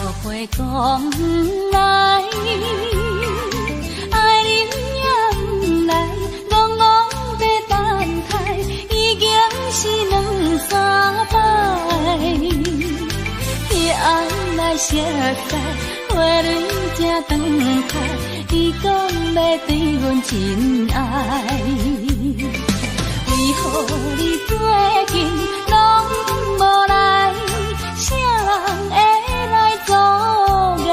落花讲来，愛恁也毋來，戆戆欲等待，已經是兩三擺。彼暗來熟似，花蕊正長開，伊講欲對阮真愛。為何你最近攏無來？啥人會來阻礙？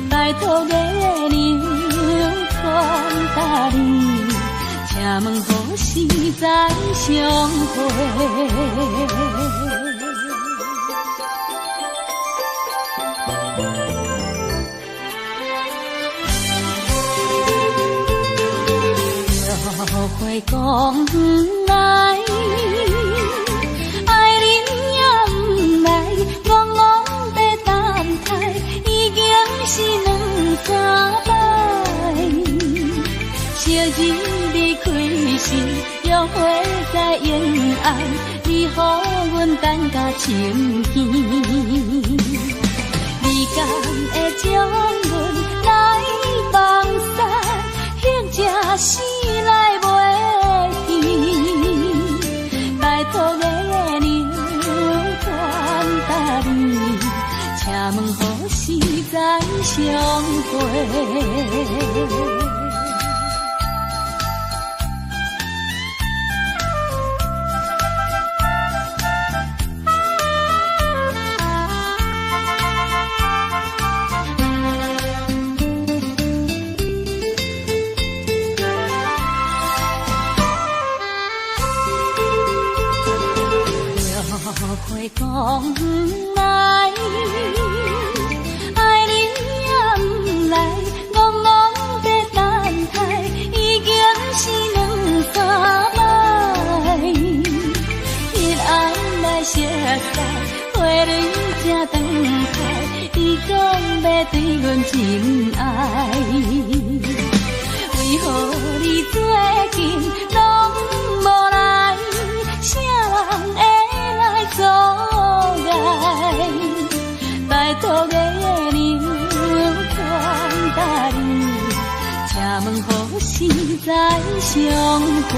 拜託月娘傳達你，請問何時再相會？落花講來，愛恁也毋來，戆戆欲等待，已經是兩三擺。昔日離開時，約會在永安，你予阮等甲穿耳。你敢會將阮來放散，或者死來袂記？拜託月娘傳達你，請問何時再相會？落花講來，愛恁也毋來，戆戆欲等待，已經是兩三擺。彼暗來熟似，花蕊正長開，伊講欲對阮真愛。為何你最近攏無來？啥人會來阻礙？拜託月娘傳達你，請問何時再相會？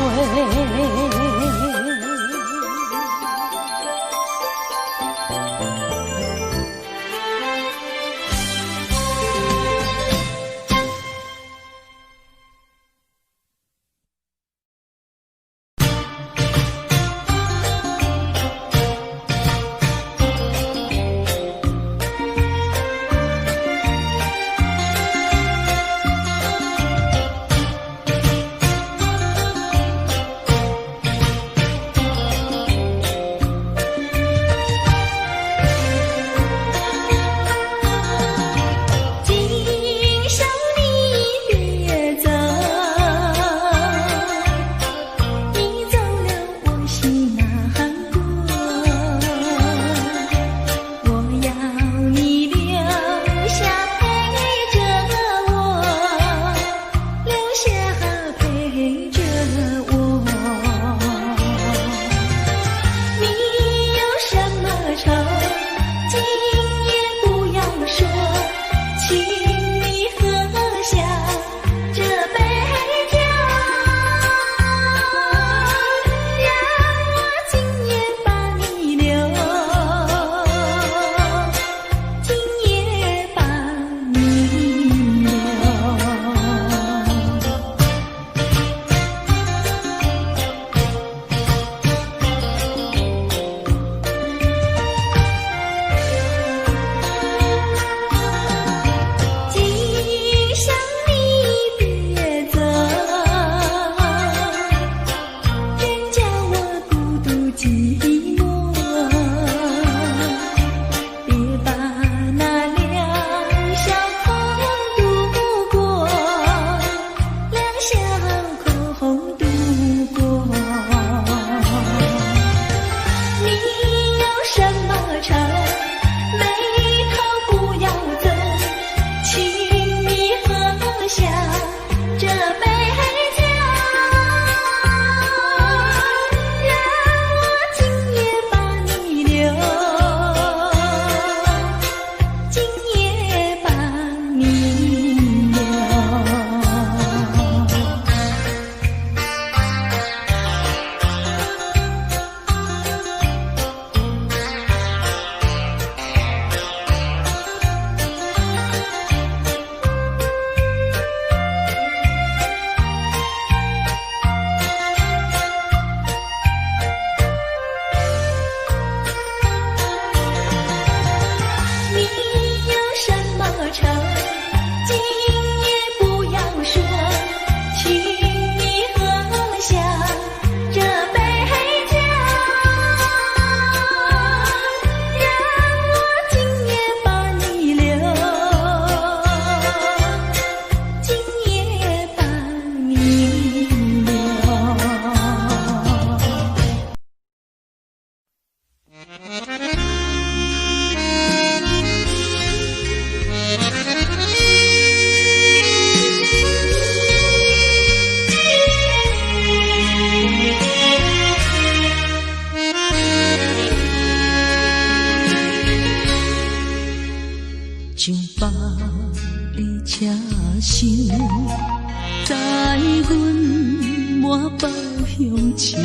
滿腹鄉愁，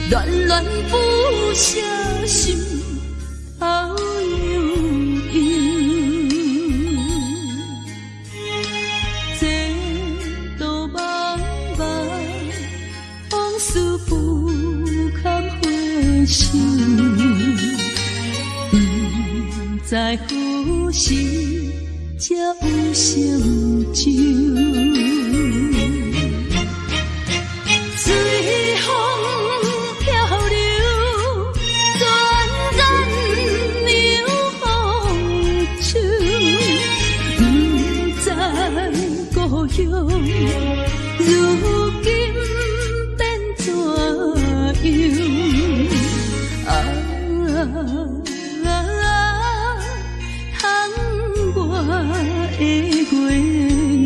戀戀不捨心頭悠悠。前途茫茫，往事不堪回首，毋知何時才有成就。隨風飄流，轉眼涼風秋，毋知故鄉如今變怎樣？啊，窗外的月娘，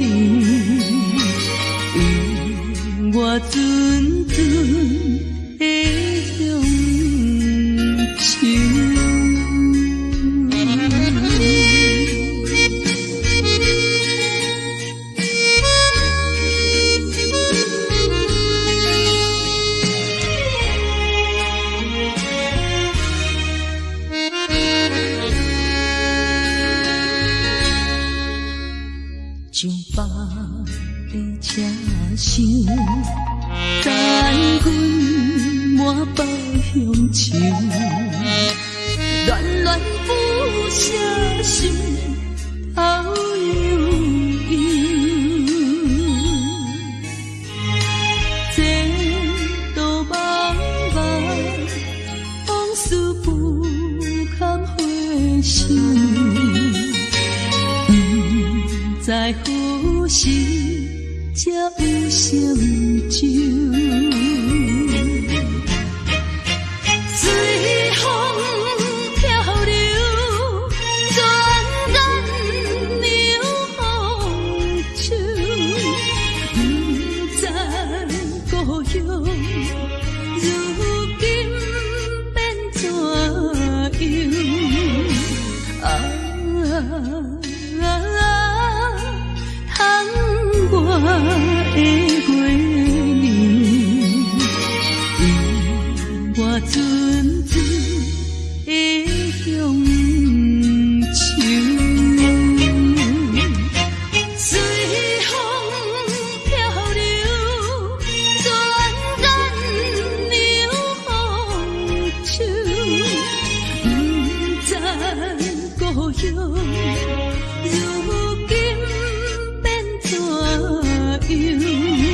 予我陣陣的鄉愁。上班的車廂，殘魂滿腹鄉愁，戀戀不捨心頭悠悠。前途茫茫，往事不堪回首，毋知何時才有成就。隨風飄流，轉眼涼風秋，毋知故鄉如今變怎樣？啊，窗外的月娘，予我陣陣的鄉愁。隨風飄流，轉眼涼風秋，毋知故鄉如今變怎樣？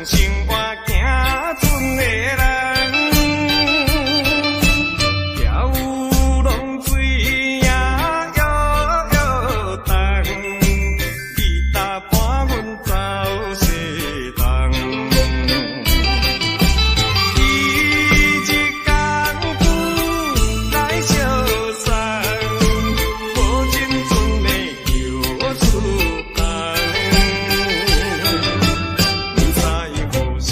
生活行船的人，跳舞挵水也搖搖動，伊搭伴阮走西東。伊一工久來相送，無青春的叫出紅。毋知何時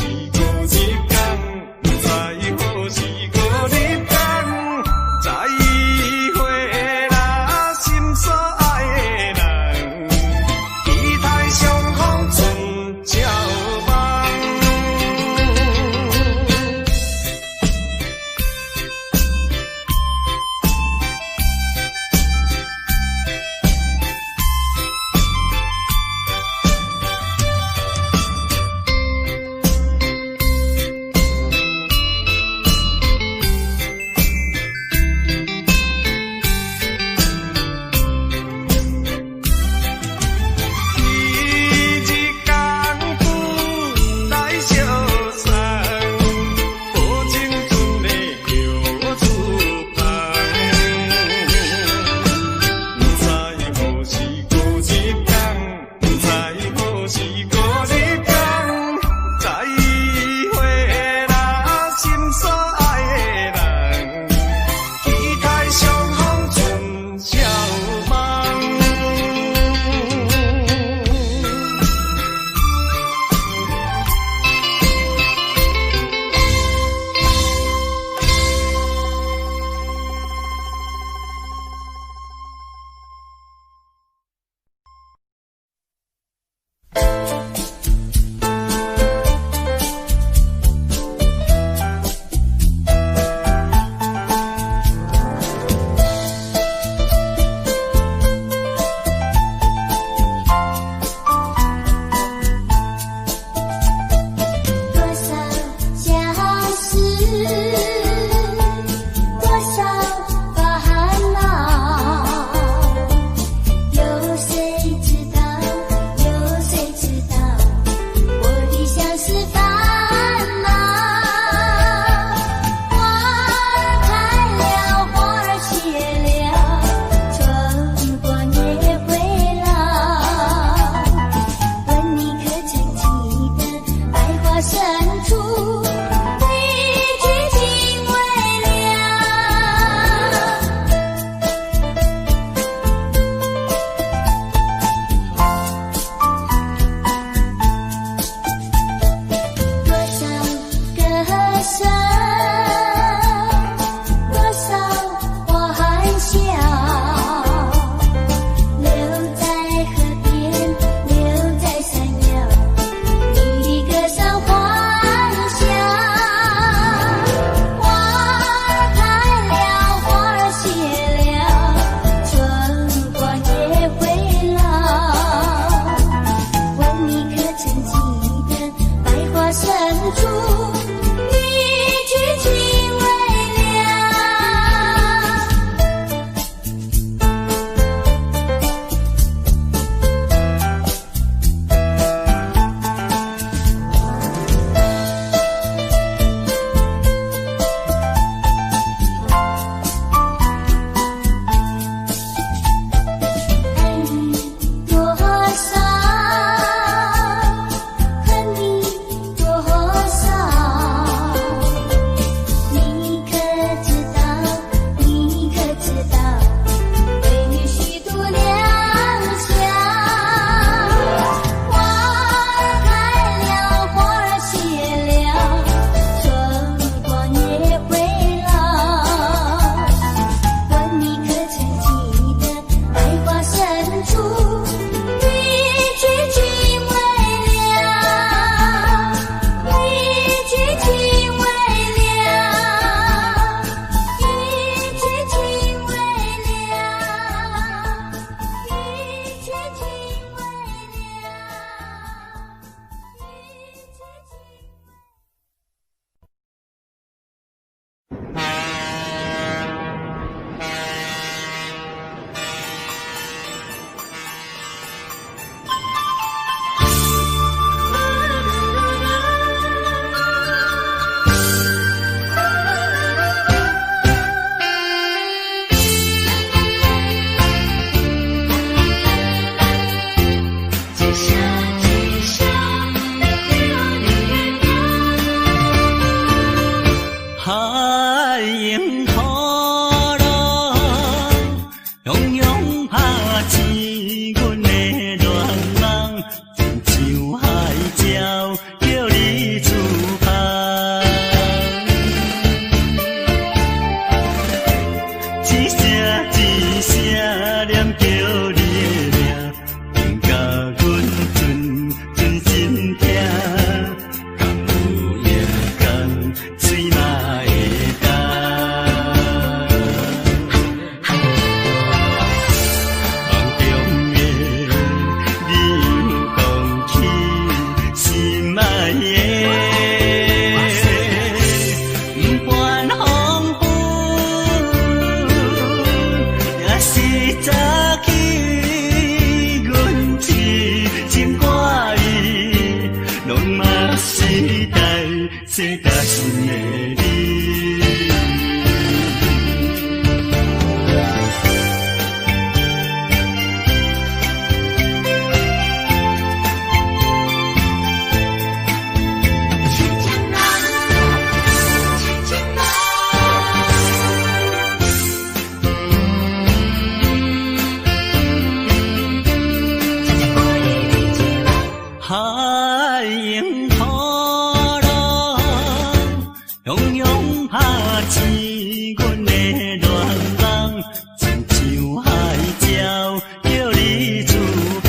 世搭心的你。海涌波浪，汹涌拍醒阮的愿望，亲像海鸟叫你出航。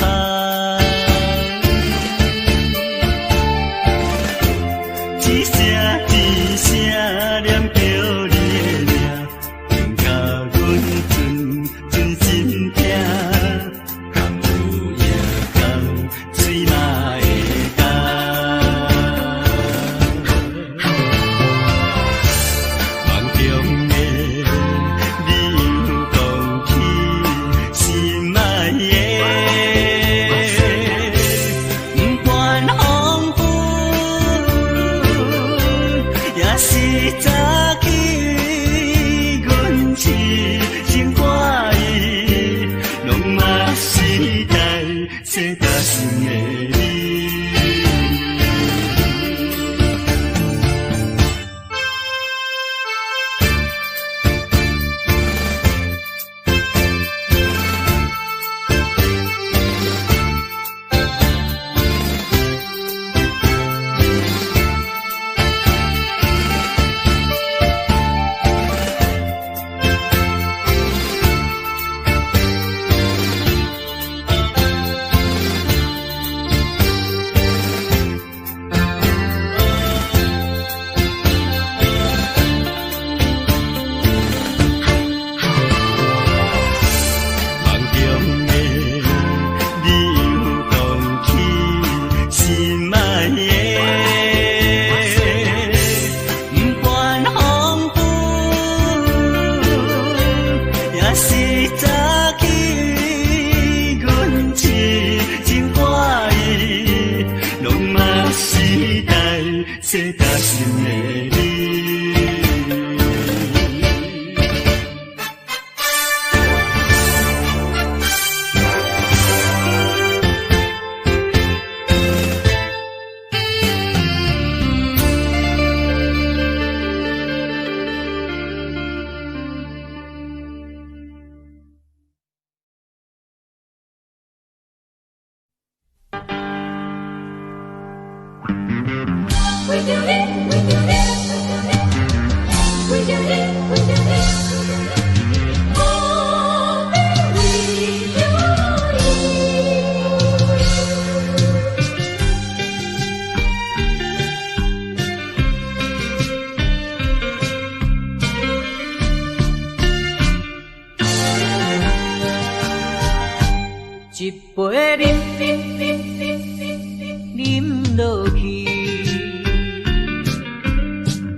一声一声念著你的名，听甲阮阵阵心痛，敢有影敢水嘛会干。梦中的你又讲起心爱的，不管黄昏，也是早起，阮一生看伊，拢嘛是在世搭心的你。梦中的你又讲起心爱的，不管黄昏，也是早起，阮一生看伊，拢嘛是在世搭心的你。为著你，为著你，为著你，为著你，何必为著伊？一杯啉啉啉啉啉啉落去，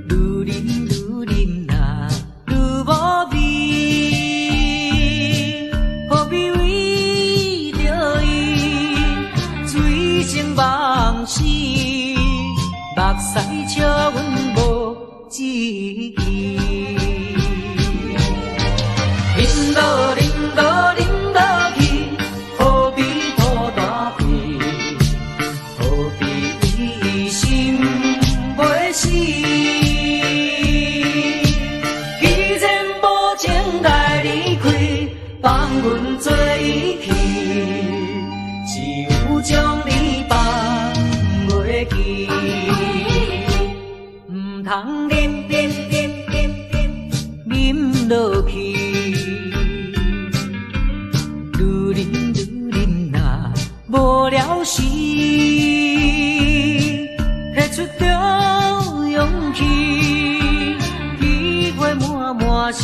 愈啉愈啉啊，愈无味。何必为著伊，醉生梦死，目屎笑阮无志气。啉落啉落啉落去，好比吐大气，何必伊心袂死？既然无情来离开，放阮做伊去，只有将你放袂记。毋通啉啉啉啉啉啉落去，愈啉愈啉啊，无了时，提出著勇气，机会满满是，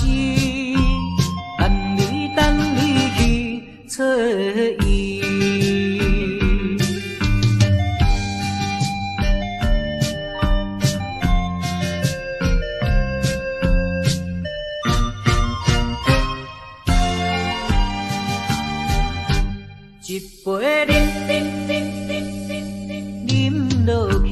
等你等你去揣伊。一杯啉啉啉啉啉啉落去，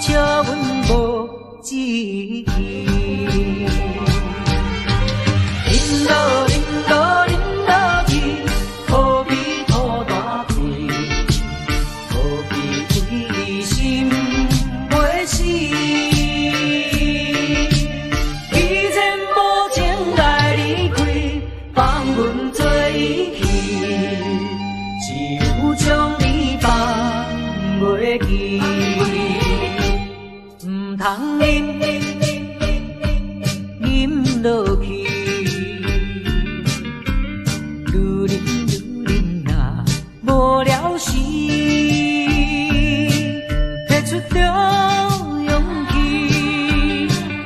笑阮無志氣。飲落飲落飲落去，好比塗大開，何必為心袂死？既然無情愛離開，放阮做伊去，只有將你放袂記，毋通飲飲落去，愈啉愈啉啊，無了時，提出著勇氣，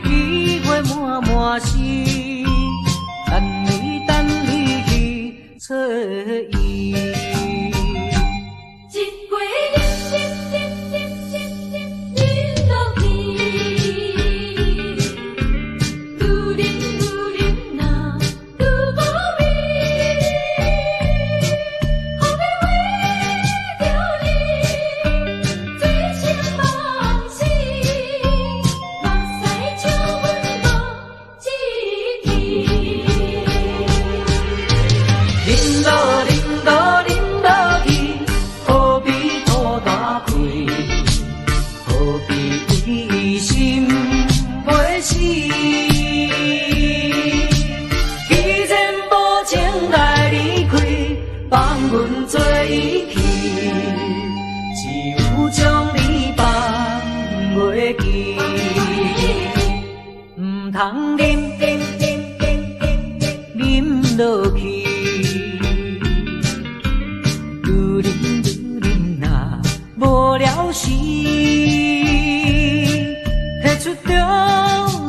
機會滿滿是，等你等你去揣伊。一杯飲飲飲飲飲飲飲落去，愈啉愈啉啊，愈無味。何必為著你，醉生夢死，目屎笑阮無志氣。飲落飲落飲落去，好比塗大開，何必為心袂死？既然無情愛離開，放阮做伊去，只有將你放袂記，毋通飲飲飲飲飲落去，愈啉愈啉啊，無了時，提出著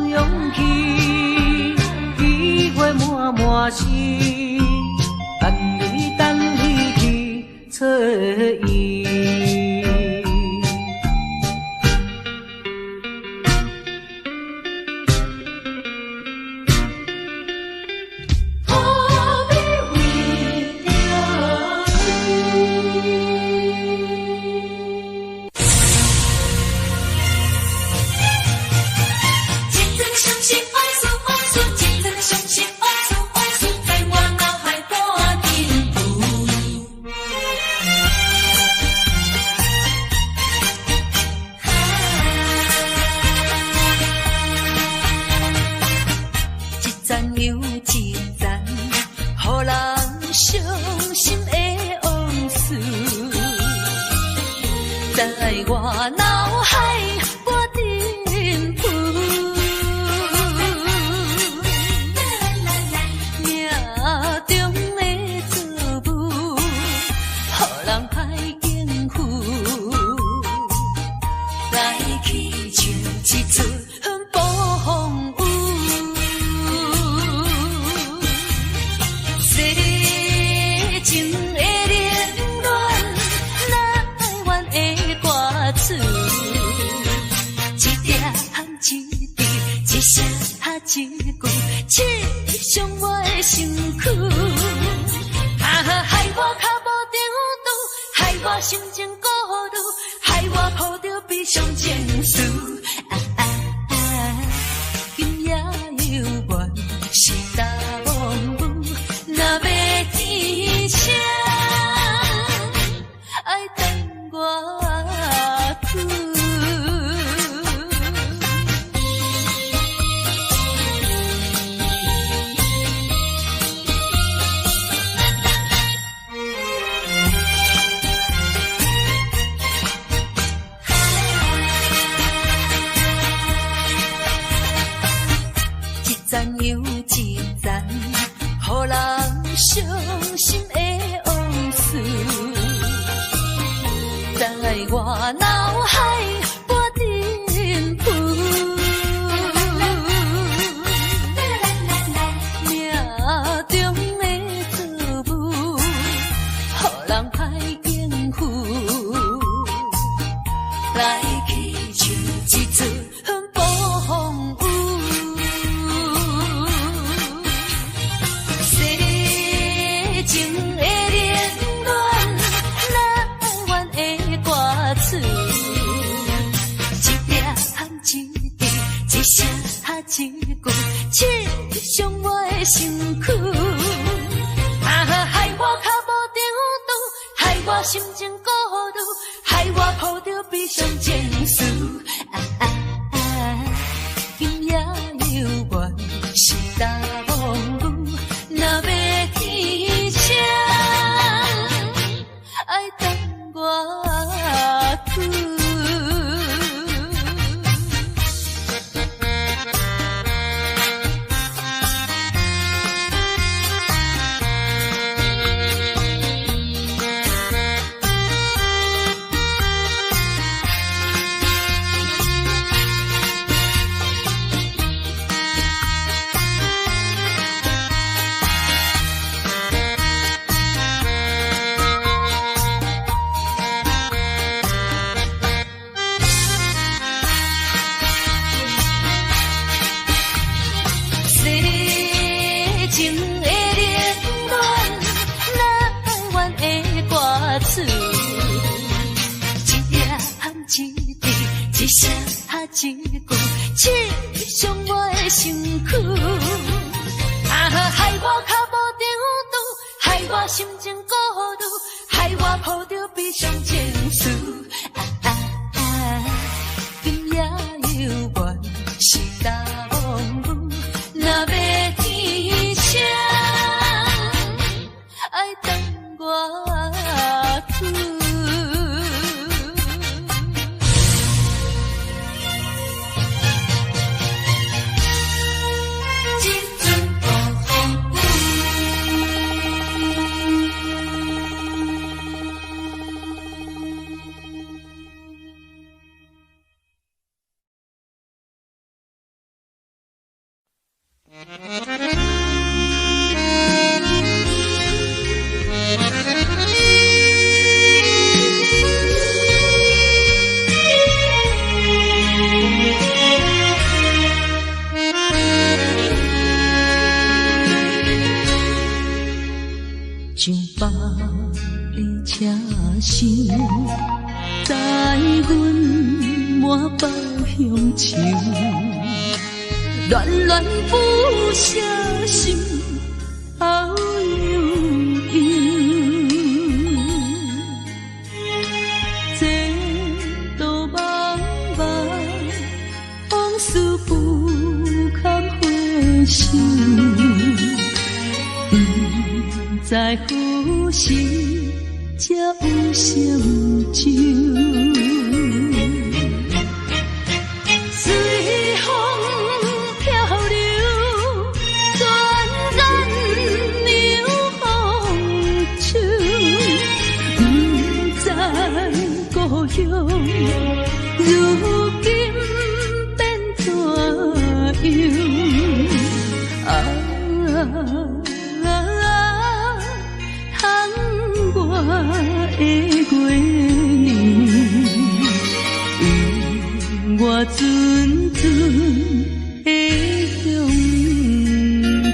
勇氣，機會滿滿是，等你等你去揣伊。何必為著你？一陣相信往事，往事，一陣相信往事，往事，在我腦海盤頂浮。一層又一層，予人傷心的往事，在我腦海盤頂浮。命中的造物，予人歹應付。來去像一出暴風雨，世情的冷暖，哪願會割取？一點一滴，一聲一句，刺傷我的身軀。啊，害我跤步張拄，害我心情顧慮，害我抱著悲傷情緒。啊啊啊！今夜猶原是大風雨，若欲天聲，愛等偌久？一層又一層，予人傷心的往事，在我腦海盤頂浮。命中的造物，予人歹應付。來去像一出暴風雨，世情的冷暖，哪願會割取？一字，一聲一句，刺傷我的身軀。啊，害我跤步中斷，害我心情顧慮，害我抱著悲傷情緒。啊啊啊！今夜猶原是大風雨，若欲天晴，愛等偌久？世情的冷暖，哪愿会歌词？一粒一字，一声一句，刺傷我的身軀。啊，害我跤步中斷，害我心情顧慮，害我抱著悲傷情緒。啊啊啊！今夜猶原是大風雨，若欲天晴，愛等偌久？這陣大風雨。上百个车厢，载阮满腹乡愁，恋恋不舍心头悠悠。前途茫茫，往事不堪回首。不知何时才有成就。随風漂流，轉眼凉風秋。不知故鄉，如今變怎樣？啊！窗外的月娘，予我阵阵的乡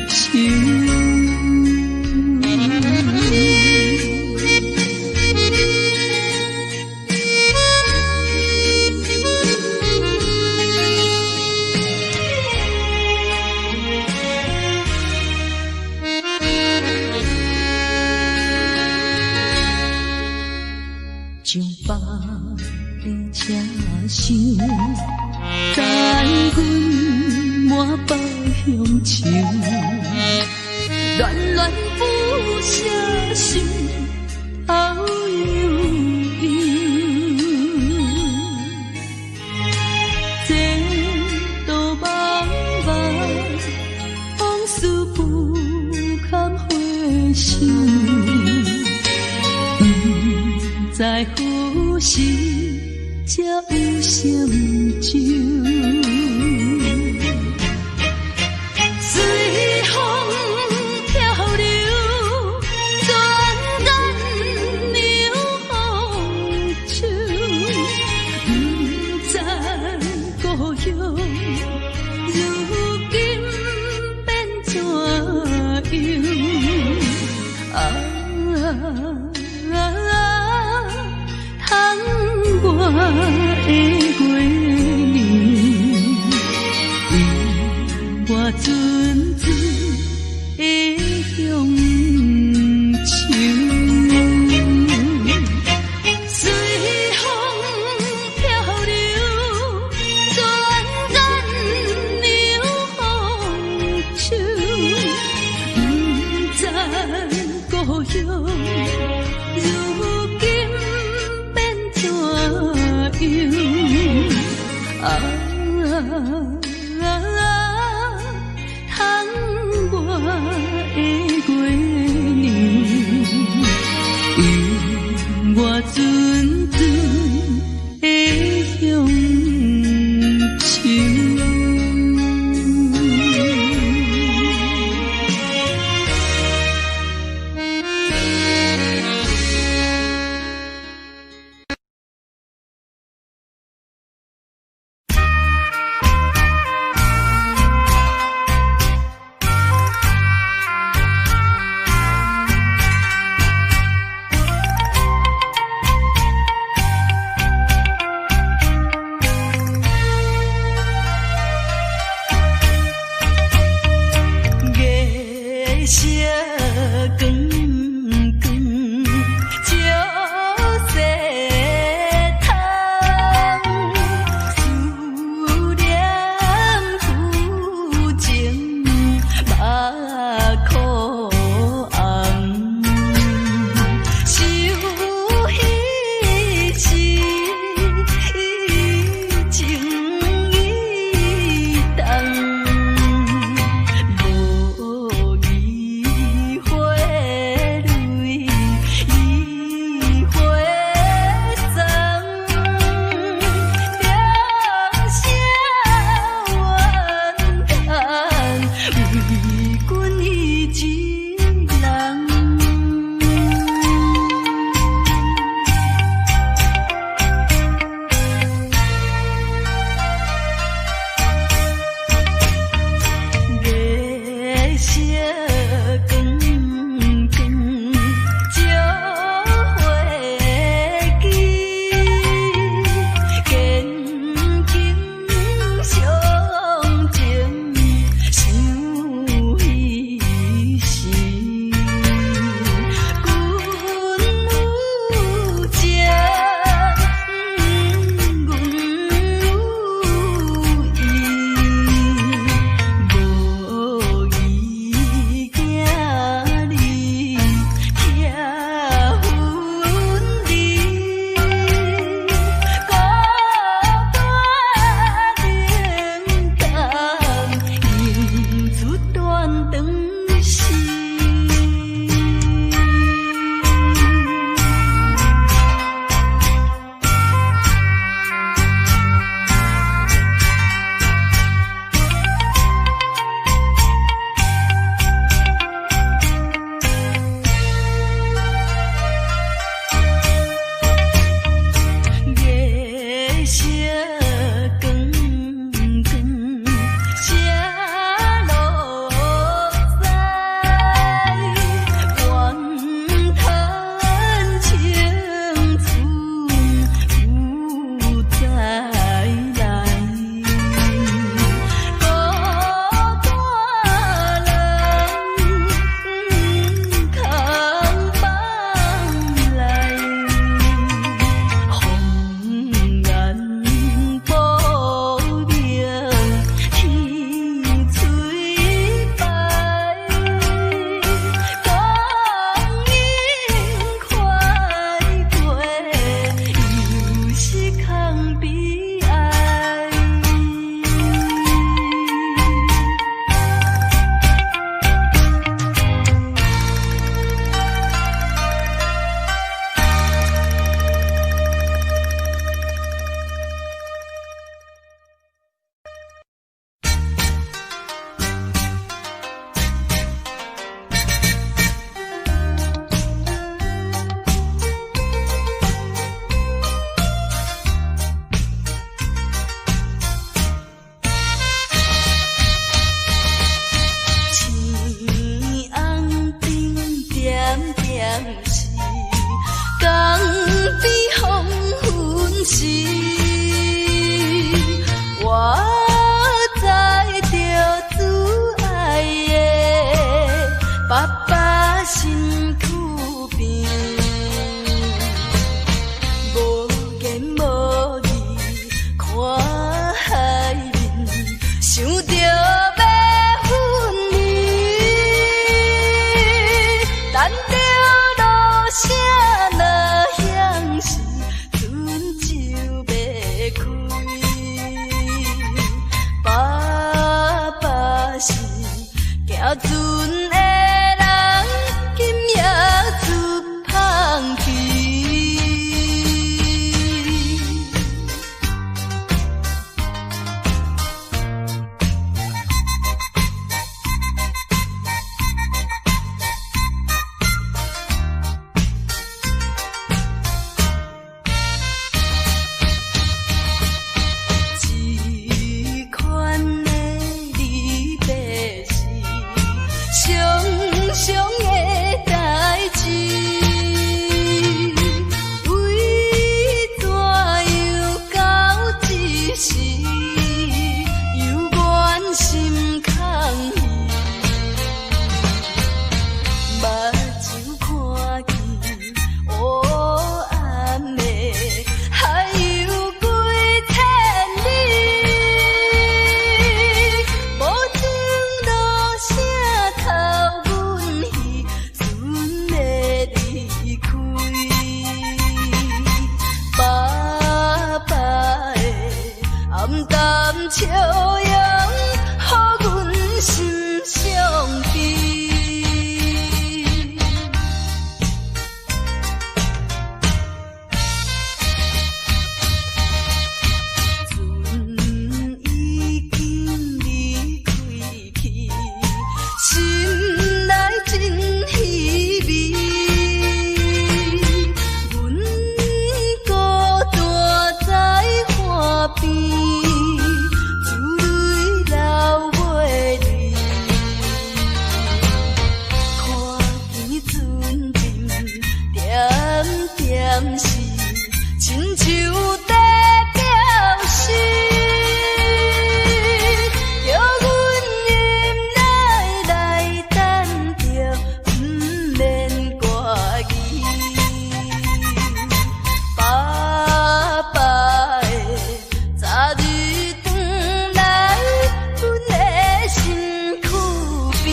愁。上百个車廂，載阮滿腹鄉愁，戀戀不捨心頭悠悠。前途茫茫，往事不堪回首。不知何時才有成就。隨風漂流，轉眼涼風秋。不知故鄉，如今變怎樣？啊！窗外的月娘，啊啊，窗外的月娘，伊我陣陣的鄉愁。含笑容，予阮心伤悲。船已經離開去，心內真稀微。阮孤單在岸邊，珠淚流袂離。看見船陣點點是，親像在表示，叫阮忍耐來等著，毋免掛記。爸爸會早日轉來阮的身軀邊。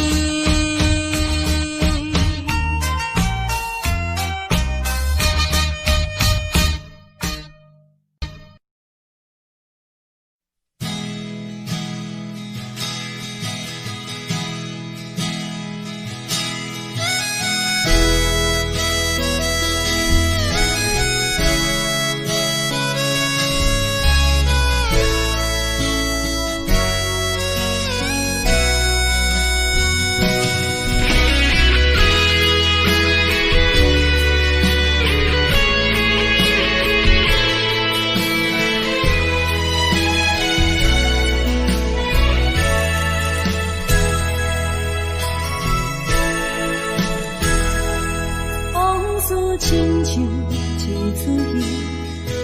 往事親像一齣戲，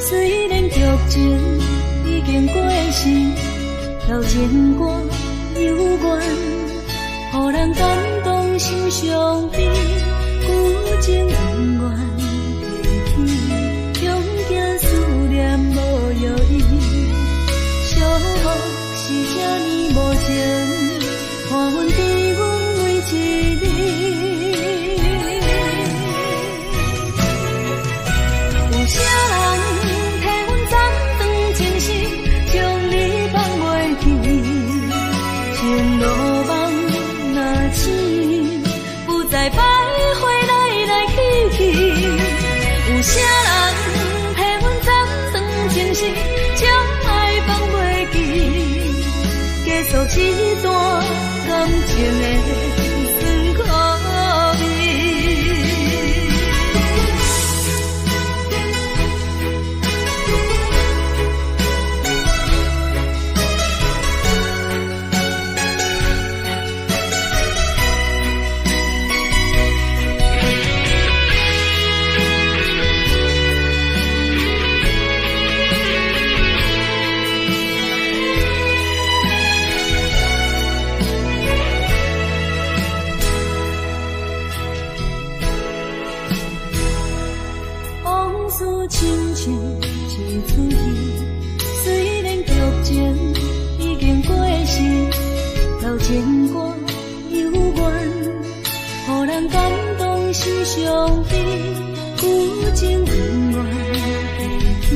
雖然劇情已經過時，老情歌猶原，予人感動心傷悲。舊情永遠提起，恐驚思念無藥醫。寂寞是這呢無情，看阮甜阮每一暝。有啥人替阮斬斷情絲，將你放袂記？情路夢若醒，不再徘徊來來去去。有啥人替阮斬斷情絲，將愛放袂記？結束這段感情的酸苦味。往事親像一齣戲，雖然劇情已經過時，老情歌猶原，予人感動心傷悲。舊情永遠提起，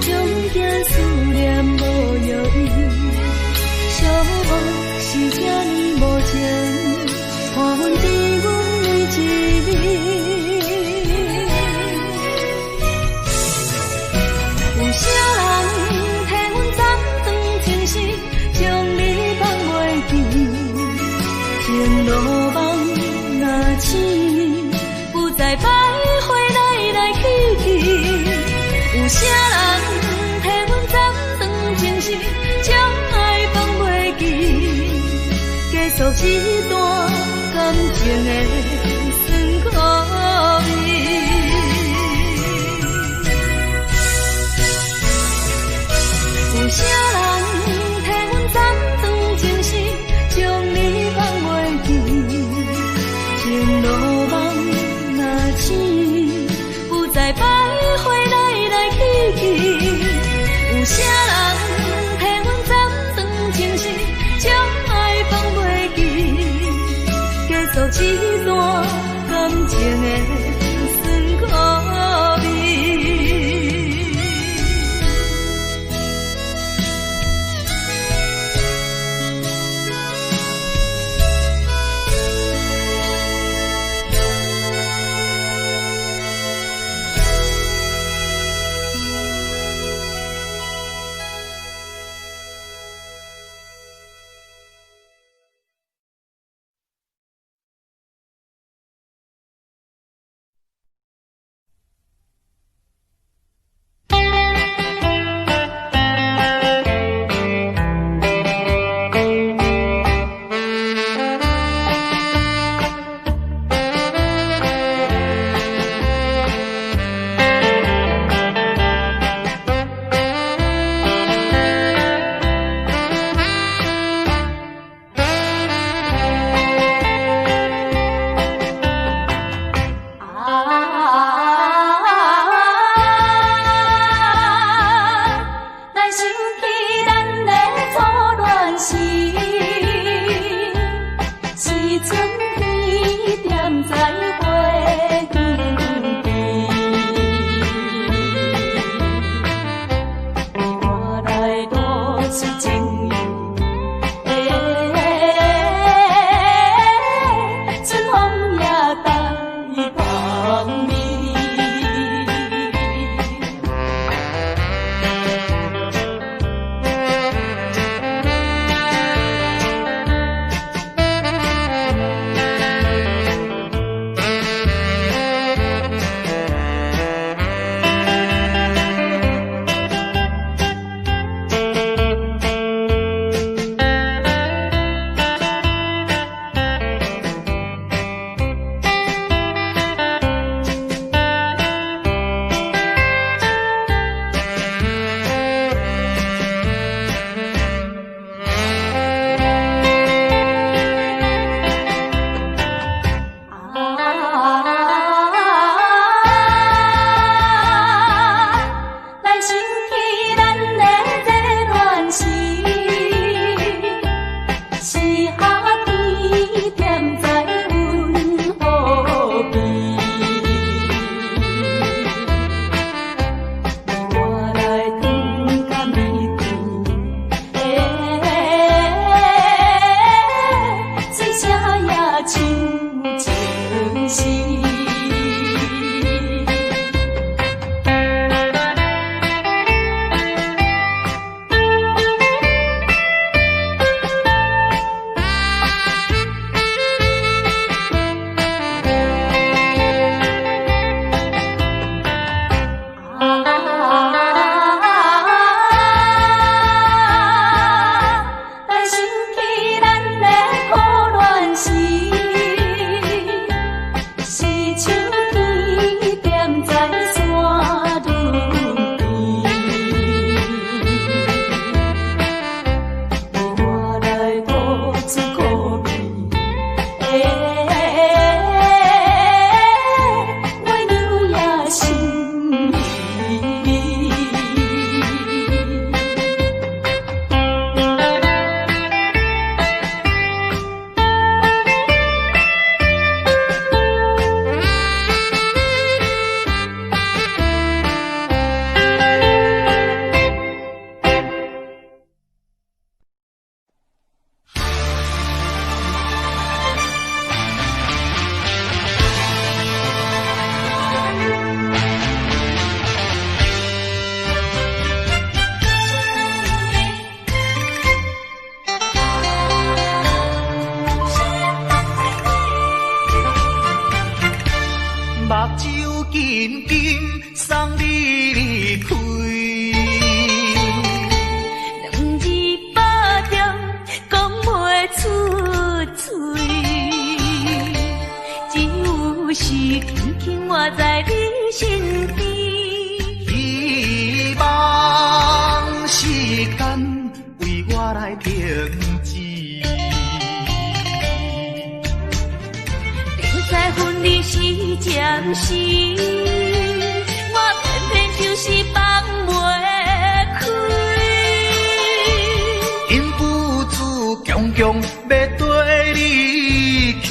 恐驚思念無藥醫。寂寞是這呢無情，看阮甜阮每一暝。有啥人替阮斬斷情絲，將你放袂記？情路夢若醒，不再徘徊來來去去。有啥人替阮斬斷情絲，將愛放袂記？結束這段感情的酸苦味。有啥人替阮斬斷情絲，將你放袂記？情路夢若醒，不再徘徊來來去去。有啥人替阮斬斷情絲，將愛放袂記？結束這段感情的酸苦味。是轻轻倚在你身边。希望时间为我来停止。明知分离是暂时，我偏偏就是放袂开。忍不住强强欲缀你去，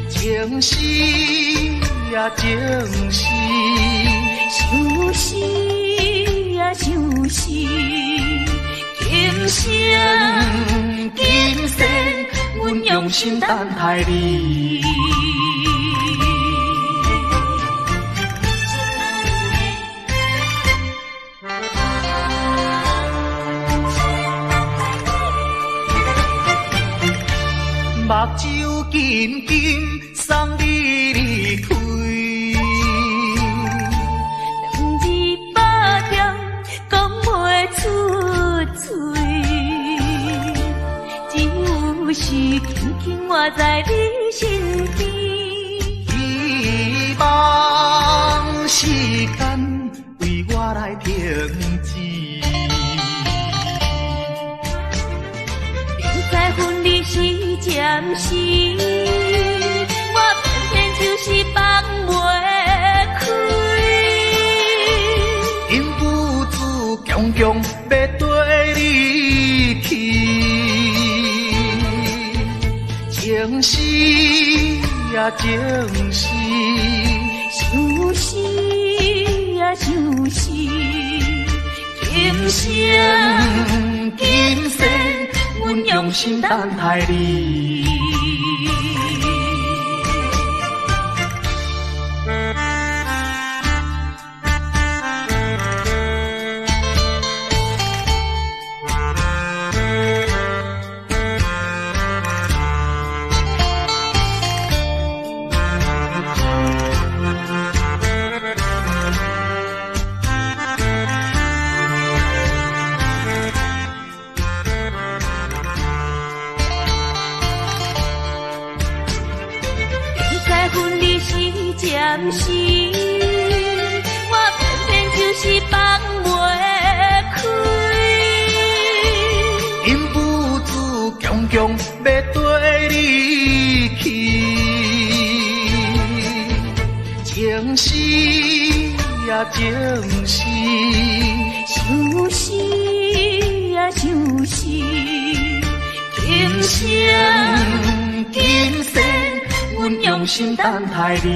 情丝啊情丝，相思啊相思，今生今世，阮用心等待你。目睭紧紧送你离开，两字百点讲袂出嘴，只有是轻轻倚在你身边。希望时间为我来停止。明知分离是暂时，我偏偏就是放袂开。忍不住强强欲缀你去，情丝啊情丝，相思啊相思，今生今世，阮用心等待你。明知分离是暂时，我偏偏就是放袂开。忍不住强强欲缀你去，情丝啊情丝，相思啊相思，今生今世，阮用心等待你。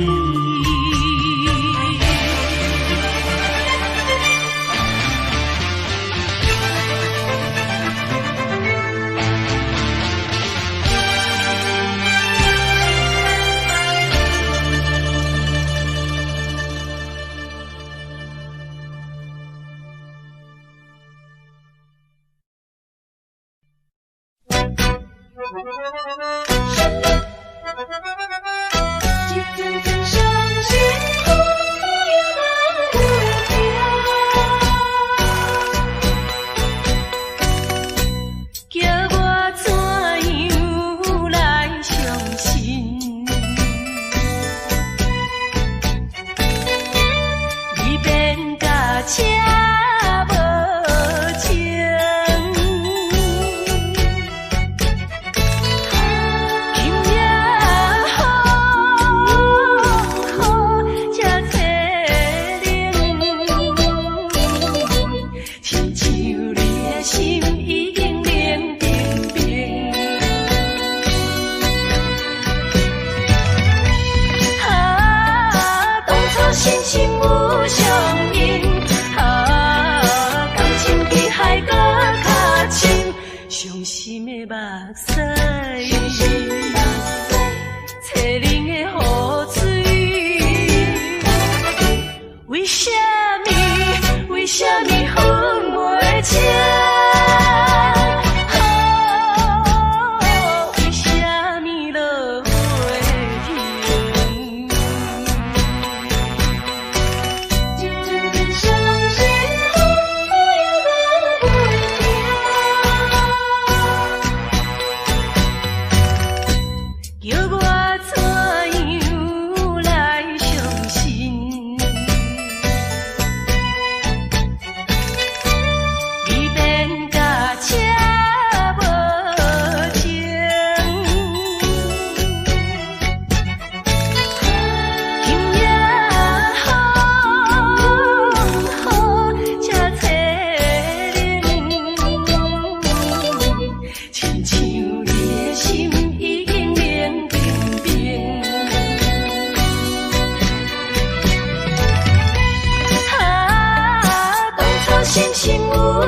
一阵阵伤心雨又来叫我怎样来相信？你变甲这无情。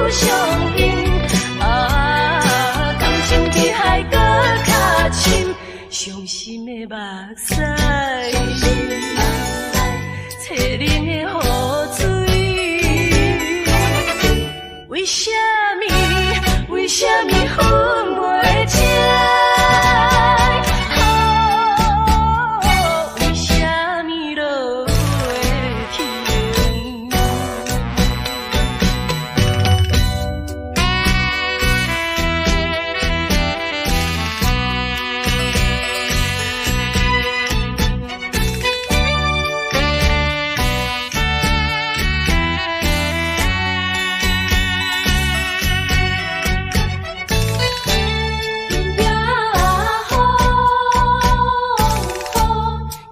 相印。啊，感情比海閣較深，傷心的目屎，凄冷的雨水。為啥物？為啥物分袂清？為啥物落袂停？雨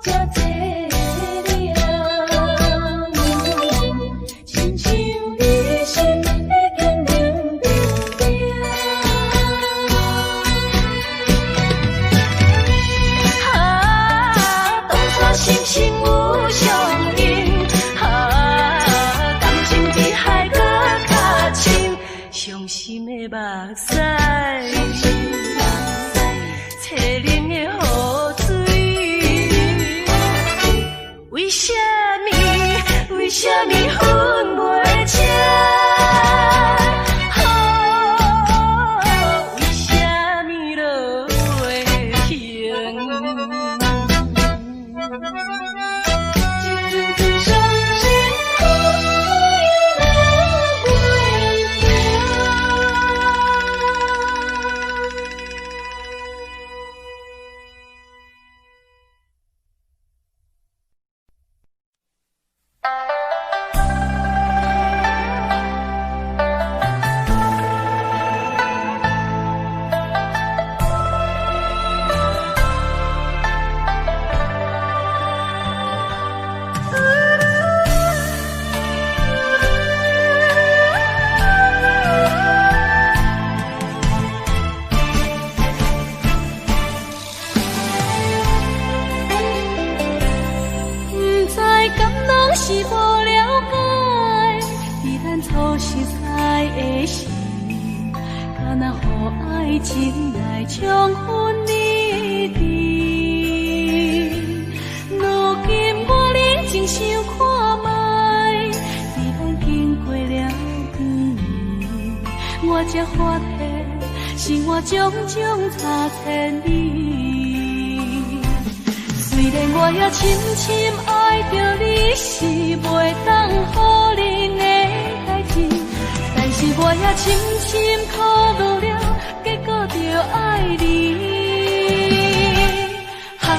这凄凉，亲像你心已经冷冰冰。啊，当初心心有相印，啊，感情比海阁较深，伤心的目屎，凄冷的雨水。為啥物？為啥物分袂清？為啥物落袂停？一阵阵伤心雨落袂停。毋知敢攏是無了解，佇咱初熟似的時，敢若予愛情來衝昏你智。如今我冷靜想看覓，佇咱經過了幾年，我才發現生活種種差千里。雖然我也深深愛著你，是袂當否認的代誌，但是我也深深苦惱了，結果著愛你。啊，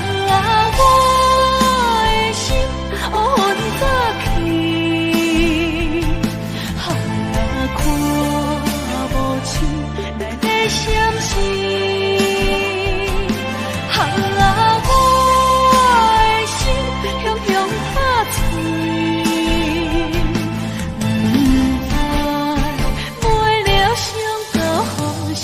我的心烏昏早去，啊，看無清來的閃失。啊，我的心雄雄拍碎，毋知袂了伤到何時。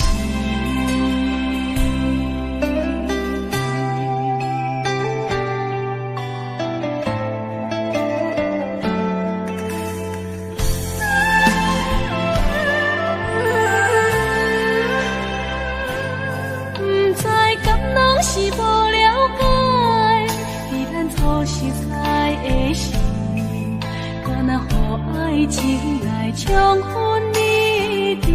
毋知敢攏是無了解，佇咱初熟似的時，敢若予愛情來衝昏你智。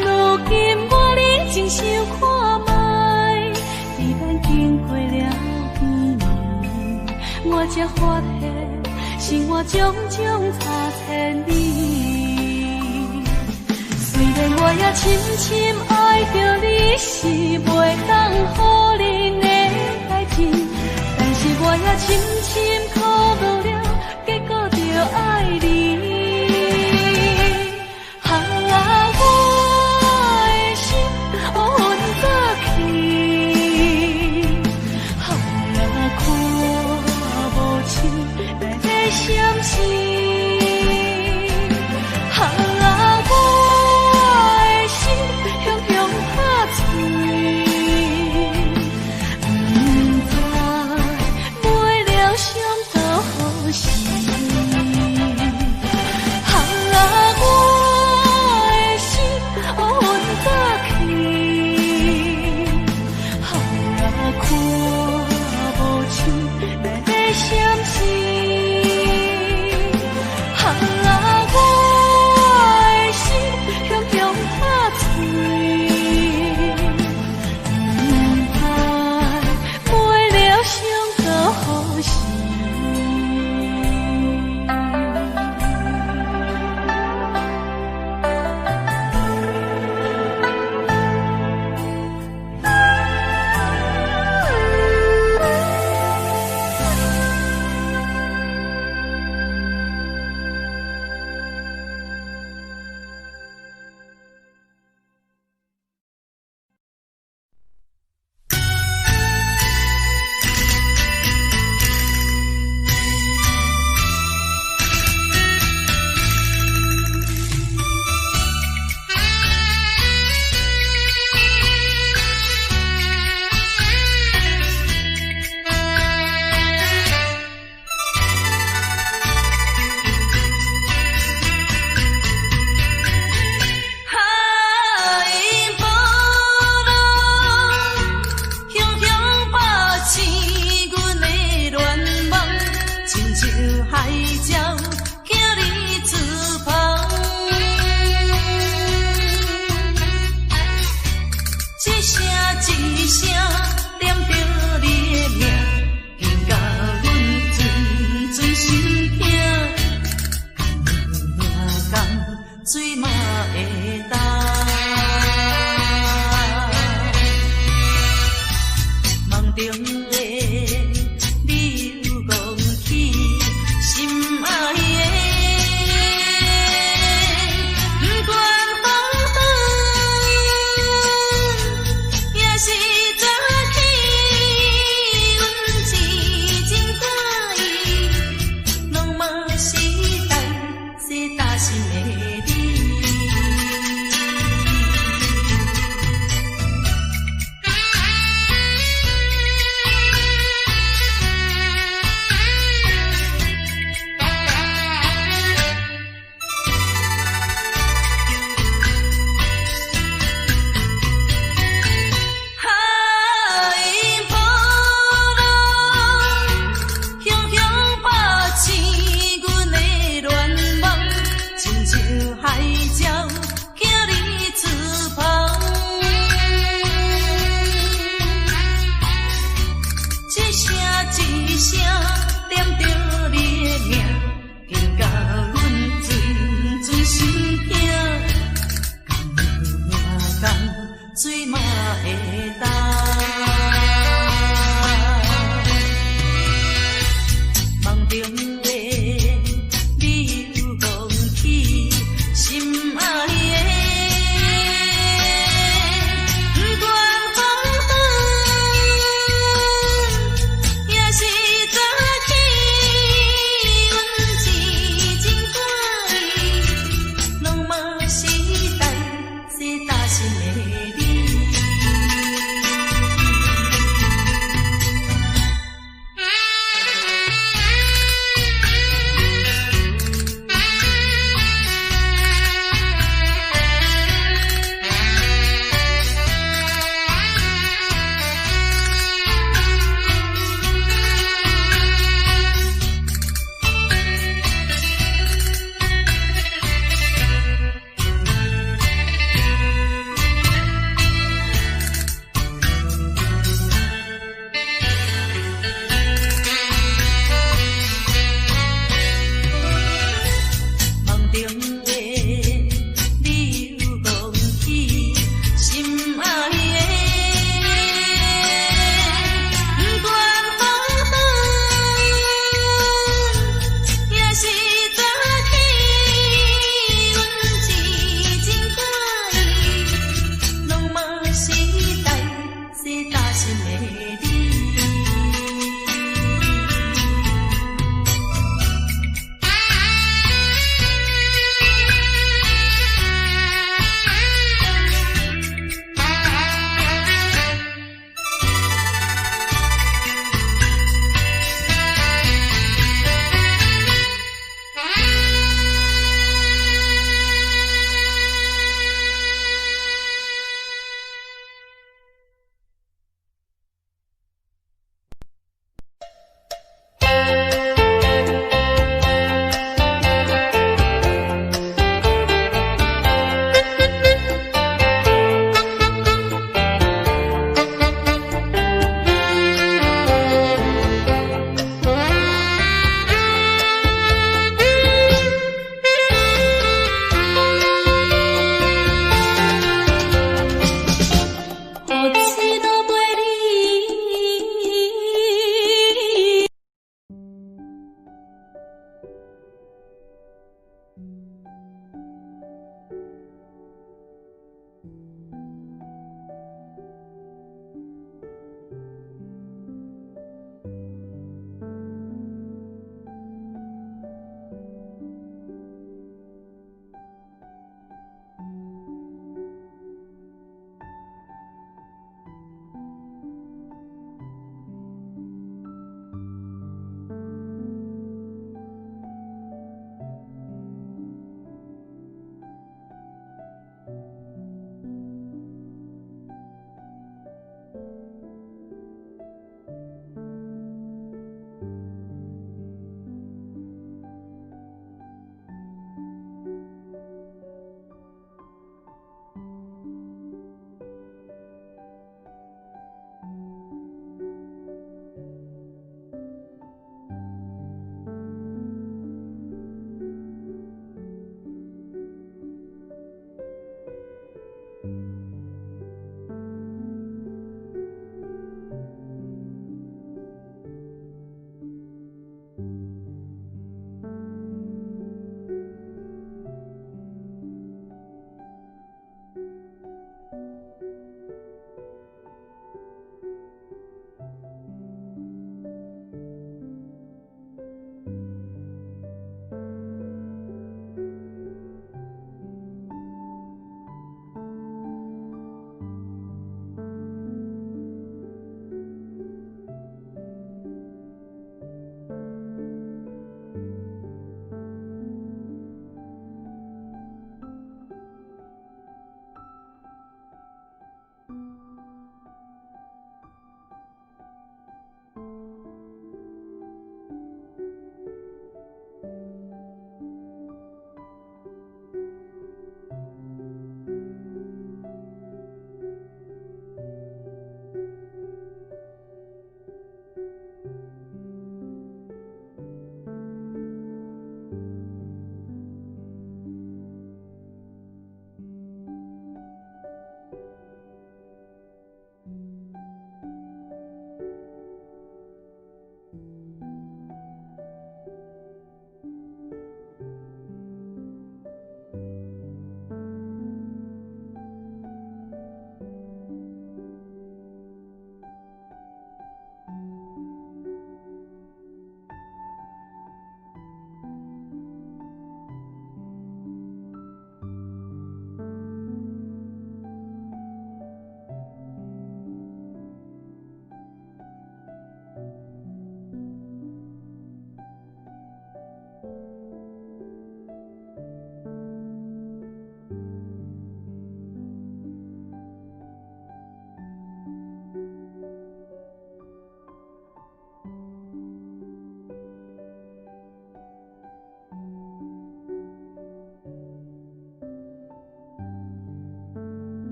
如今我冷靜想看覓，佇咱經過了幾年，我才發現生活種種差千里。雖然我也深深愛著你，是袂當否認的代誌，但是我也深深苦惱了，結果著愛你。啊，我的心烏昏早去，啊，看無清來的閃失。啊，我的心雄雄拍碎，毋知袂了傷到水嘛會干。夢中的你又講起心愛的，不管風雨，也是早起，阮癡情看伊，攏嘛是等這擔心的你。海波浪，雄雄拍醒阮的願望，親像海鸟徛佇翅膀。一聲一聲念著你的名，緊甲阮陣陣心疼。甘有命，甘水嘛